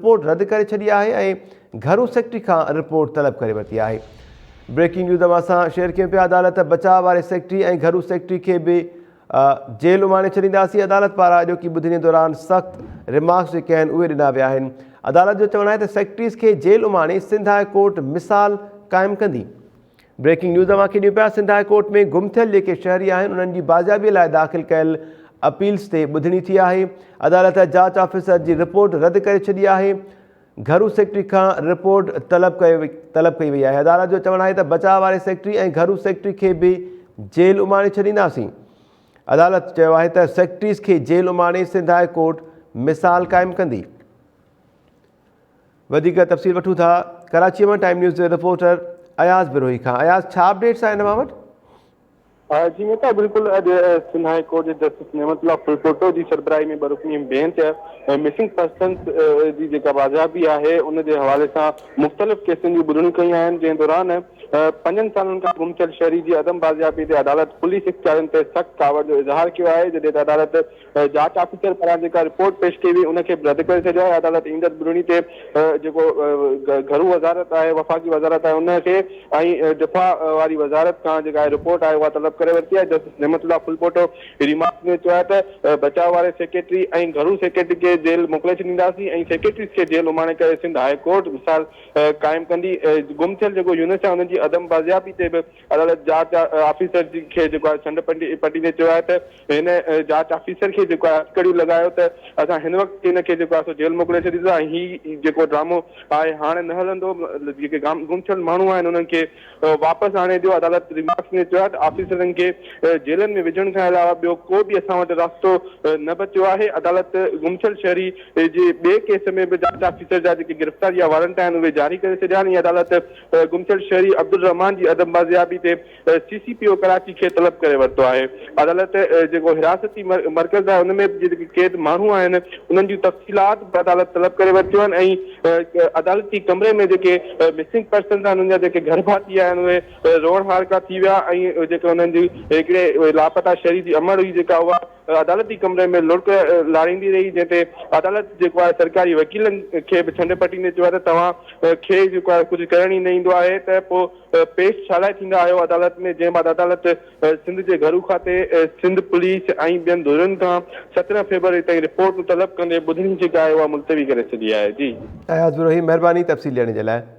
Report رد ڪري ڇڏي آهي ۽ گهرو سيڪريٽري کان رپورٽ طلب ڪري ورتي آهي. بريڪنگ نيوز اوهان سان شيئر ڪيون پيا عدالت بچاء واري سيڪريٽري ۽ گهرو سيڪريٽري کي به جيل اماڻي ڇڏينداسين عدالت پاران اڄوڪي ٻڌڻي دوران سخت ريمارڪس جيڪي آهن اهي ڏنا ويا آهن عدالت جو چوڻ آهي ته سيڪريٽريز کي جيل اماڻي سنڌ هاء ڪورٽ مثال قائم ڪندي. بريڪنگ نيوز اوهان کي ڏيون پيا سنڌ هاء ڪورٽ ۾ گم ٿيل جيڪي شهري آهن انهن جي بازيابي لاء داخل ڪيل اپيلز تي ٻڌڻي ٿي آهي عدالت جاچ آفيسر جي رپورٽ رد ڪري ڇڏي آهي گهرو سيڪريٽري کان رپورٽ طلب طلب ڪئي وئي آهي عدالت جو چوڻ آهي ته بچاء واري سيڪريٽري ۽ گهرو سيڪريٽري کي به جيل اماڻي ڇڏينداسين عدالت چيو آهي ته سيڪريٽريز کي جيل اماڻي سنڌ هاء ڪورٽ مثال قائم ڪندي. وڌيڪ تفصيل وٺون ٿا ڪراچي مان ٽائيم نيوز جي رپورٽر اياز بروهي کان اياز ڇا اپڊيٽس آهن اوهان وٽ؟ جي ميتا بلڪل اڄ سنڌ هاء ڪورٽ جي جسٽس نعمت الله ڦلپوٽو جي سربراهي ۾ ٻه رڪني بينچ مسنگ پرسنز جي جيڪا بازيابي آهي ان جي حوالي سان مختلف ڪيسن جون ٻڌڻيون ڪيون آهن جنهن دوران پنجن سالن کان گم ٿيل شهري جي عدم بازيابي تي عدالت پوليس اختيارين تي سخت ڪاوڙ جو اظهار ڪيو آهي جڏهن ته عدالت جاچ آفيسر پاران جيڪا رپورٽ پيش ڪئي وئي ان کي به رد ڪري ڇڏيو آهي، عدالت ايندڙ ٻڌڻي تي جيڪو گهرو وزارت آهي وفاقي وزارت آهي ان کي ۽ دفاع واري وزارت کان جيڪا رپورٽ آهي اها طلب ڪري ورتي آهي، جسٽس نعمت الله ڦلپوٽو ريمارڪس ۾ چيو آهي ته بچاء واري سيڪريٽري ۽ گهرو سيڪريٽري کي جيل موڪلي ڇڏينداسين ۽ سيڪريٽريز کي جيل اماڻي ڪري سنڌ هاء ڪورٽ مثال قائم ڪندي، گم ٿيل جيڪو يونس آهي ان جي عدم بازيابي تي به عدالت جاچ آفيسر کي جيڪو آهي ڇنڊ پٽيندي چيو آهي ته هن جاچ آفيسر کي جيڪو آهي هٿڪڙيون لڳايو ته اسان هن وقت هن کي جيڪو آهي سو جيل موڪلي ڇڏينداسين ۽ هي جيڪو ڊرامو آهي هاڻي نه هلندو جيڪي گم ٿيل ماڻهو آهن انهن کي واپس آڻي ڏيو عدالت ريمارڪس ۾ چيو آهي ته آفيسرن کي جيلن ۾ وجهڻ کان علاوه ٻيو ڪو به اسان وٽ راستو نه بچيو آهي عدالت گم ٿيل شهري جي ٻئي ڪيس ۾ به جاچ آفيسر جا جيڪي گرفتاري جا وارنٽ آهن اهي جاري ڪري ڇڏيا آهن ۽ عدالت گم ٿيل شهري عبدالرحمان جي عدم بازيابي تي سي سي پي او ڪراچي کي طلب ڪري ورتو آهي. عدالت جيڪو حراستي مرڪز آهي ان ۾ به جيڪي قيد ماڻهو آهن انهن جون تفصيلات به عدالت طلب ڪري ورتيون آهن ۽ عدالتي ڪمري ۾ جيڪي مسنگ پرسنز آهن انهن جا جيڪي گهر ڀاتي آهن اهي روئڻهارڪا ٿي ويا ۽ جيڪي انهن جي هڪڙي لاپتا شهري جي امڙ هئي جيڪا اها عدالتي ڪمري ۾ لڙڪ لاڙيندي رهي جنهن تي عدالت جيڪو آهي سرڪاري وڪيلن کي به ڇنڊ پٽيندي چيو آهي ته توهان کي جيڪو آهي ڪجهه ڪرڻ ئي نه ايندو آهي ته پوء پيش ڇا لاء ٿيندا آهيو عدالت ۾ جنهن بعد عدالت سنڌ جي گهرو کاتي، سنڌ پوليس ۽ ٻين ڌرين کان 17 فيبروري تائين رپورٽون طلب ڪندي ٻڌڻي جيڪا آهي اها ملتوي ڪري ڇڏي آهي. جي. اياز بروهي مهرباني تفصيل ڏيڻ جي لاء.